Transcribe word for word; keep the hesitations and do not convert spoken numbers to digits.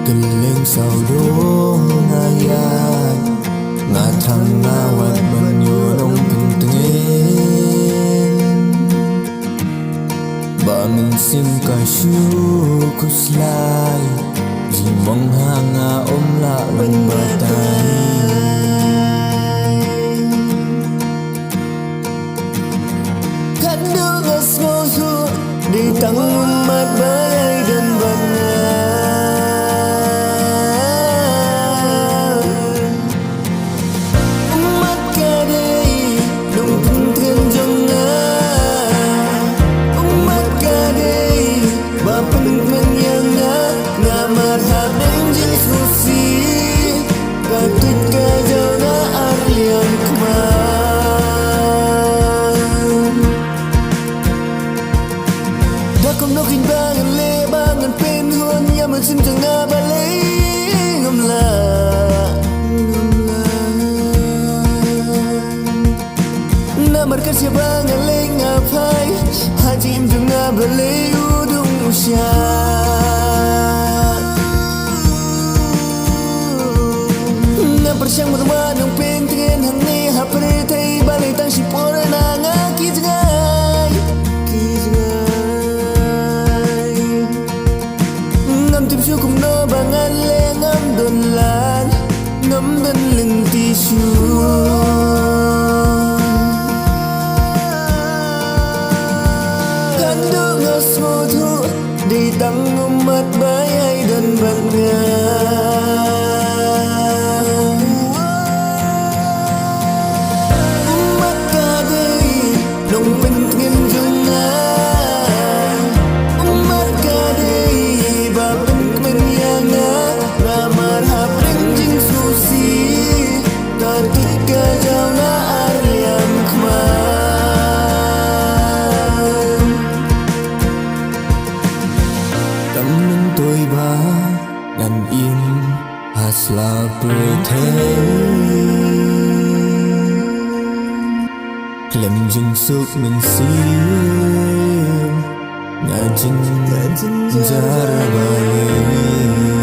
Kylleng sawdong nga ïaid, nga thang nga wad ban ïoh nongpyntngen. Ba mynsiem ka shu khuslai, jingmong ha nga ym lah ban batai. Katno nga sngewthuh, dei tang u mat ba ïai don bad nga. U mat ka dei nongpyntngen jong nga. U mat ka dei ba pynkmen ïa nga. Namar hapdeng jingsngewsih, ka tuid ka jaw na ar liang khmat. Da kumno kein ba ngan leh ba ngan pynhun ïa mynsiem jong nga balei ngam lah. Namar ka sha ba nga leh nga phai, ha jingim jong nga balei u dung u shah. Nga pyrshang ban wad nongpyntngen hangne ha pyrthei balei tang shipor na nga ki jngai, ki jngai. Ngam tip shuh kumno ba ngan leh, ngam don lad, ngam don lynti shuh. Katno nga sngewthuh, dei tang u mat ba ïai don bad nga. U mat ka dei nongpyntngen jong nga. U mat ka dei ba pynkmen ïa nga. Namar hapdeng jingsngewsih, ka tuid ka jaw na ar liang khmat. Kam myntoi ba ngan im ha sla pyrthei. Khlem jingsuk mynsiem, nga jynjar balei.